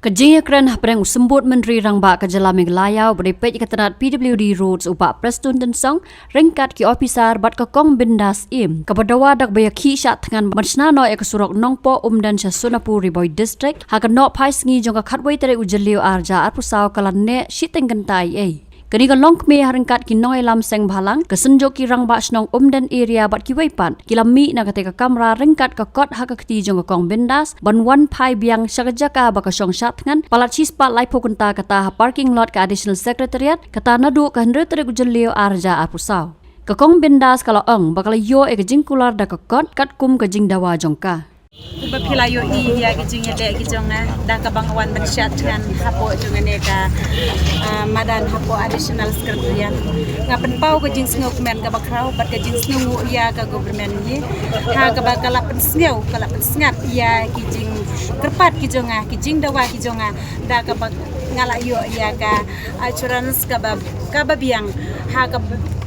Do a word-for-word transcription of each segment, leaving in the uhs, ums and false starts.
Ka jingïakren hapdeng u Symbud Myntri Rangbah ka jylla Meghalaya uba dei peit ïa ka tnat P W D Roads u Bah Prestone Tynsong ryngkat ki ophisar bad ka Kong Bindas Syiem, kaba dawa da kaba ïakhih shah thngan ban shna noh ïa ka surok Nongpoh Umden sha Sonapur Ri Bhoi District ha ka nohphai sngi jong ka khatwei tarik u Jylliew arhajar arphew saw ka la neh shiteng kynta eiei. Kane ka long kmie ha ryngkat ki nongïalam seng bhalang, ka Synjuk ki Rangbah Shnong Umden Area bad kiwei pat ki la mih na katei ka kamra ryngkat ka kot ha ka kti jong ka Kong Bindas ban wan phai biang sha ka jaka ba ka shong shah thngan palat shispah laiphew kynta kata ha parking lot ka Additional Secretariat, kata naduh ka hynriew tarik u Jylliew arhajar arphew saw. Ka Kong Bindas ka la ong ba ka la ïoh ïa ka jingkular da ka kot katkum ka jingdawa jong ka. Kumba phi la ïohi ïa ki jingïaleh ki jong nga da kaba nga wan ban shah thngan hapoh jong kane ka, ah, madan hapoh Additional Secretariat. Nga pynpaw ka jingsngewkmen kaba khraw bad ka jingsngewnguh ïa ka government hi ha kaba ka la pynsngew, ka la pynsngat ïa ki jingkyrpad ki jong nga, ki jingdawa ki jong nga, da kaba nga la ïoh ïa ka assurance kaba, kaba biang ha ka,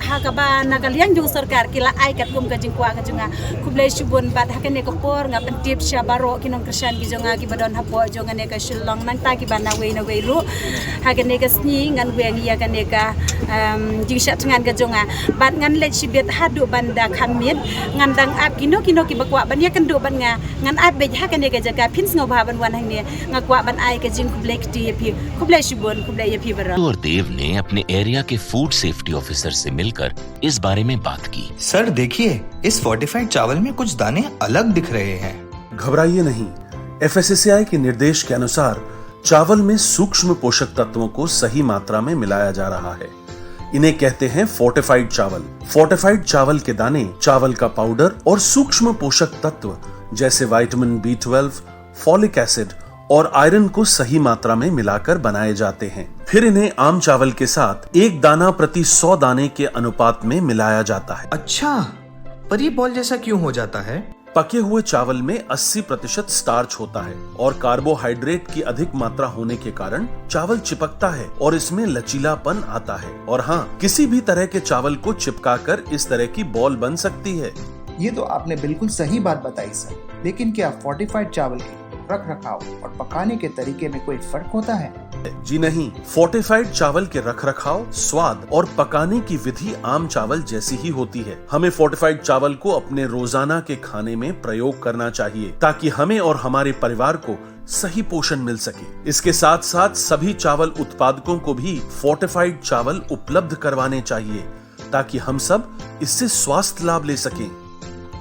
ha kaba na ka liang jong sorkar ki la ai katkum ka jingkwah ka jong nga. Khublei shibun bad ha kane ka por nga pyntip sha baroh ki nongkyrshan ki jong nga kiba don hapoh jong kane ka Shillong nangta kiba na wei na wei ruh. Ha kane ka sngi ngan weng ïa kane ka, em, jingshah thngan ka jong nga bad ngan leit shibit haduh ban da khan miet. Ngan dang ap kino kino kiba kwah ban ïakynduh bad nga, ngan ap beit ha kane ka jaka, phin sngewbha ban wan hangne. Nga kwah ban ai ka jingkhublei kti ïa phi. Khublei shibun, khublei ïa phi baroh. और देव ने अपने एरिया के food safety officer से मिलकर इस बारे में बात की। सर, देखिए, इस फोर्टिफाइड चावल में कुछ दाने अलग दिख रहे हैं। घबराइए नहीं, एफएसएसएआई के निर्देश के अनुसार चावल में सूक्ष्म पोषक तत्वों को सही मात्रा में मिलाया जा रहा है। इन्हें कहते हैं फोर्टिफाइड चावल। फोर्टिफाइड चावल के दाने, चावल का पाउडर और सूक्ष्म पोषक तत्व जैसे vitamin B twelve, folic acid और आयरन को सही मात्रा में मिलाकर बनाए जाते हैं। फिर इन्हें आम चावल के साथ एक दाना प्रति सौ दाने के अनुपात में मिलाया जाता है। अच्छा, पर ये बॉल जैसा क्यों हो जाता है? पके हुए चावल में अस्सी प्रतिशत स्टार्च होता है और कार्बोहाइड्रेट की अधिक मात्रा होने के कारण चावल चिपकता है और इसमें लचीलापन आता है। और हाँ, किसी भी तरह के चावल को चिपकाकर इस तरह की बॉल बन सकती है। ये तो आपने बिल्कुल सही बात बताई सर, लेकिन क्या फोर्टिफाइड चावल के रख रखाव और पकाने के तरीके में कोई फर्क होता है? जी नहीं, फोर्टिफाइड चावल के रखरखाव, स्वाद और पकाने की विधि आम चावल जैसी ही होती है। हमें फोर्टिफाइड चावल को अपने रोजाना के खाने में प्रयोग करना चाहिए, ताकि हमें और हमारे परिवार को सही पोषण मिल सके। इसके साथ साथ सभी चावल उत्पादकों को भी फोर्टिफाइड चावल उपलब्ध करवाने चाहिए, ताकि हम सब इससे स्वास्थ्य लाभ ले सकें।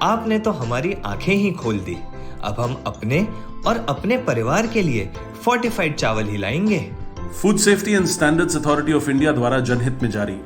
आपने तो हमारी आंखें ही खोल दी। अब हम अपने और अपने परिवार के लिए फोर्टिफाइड चावल ही लाएंगे। Food safety and standards authority of India द्वारा जनहित में जारी।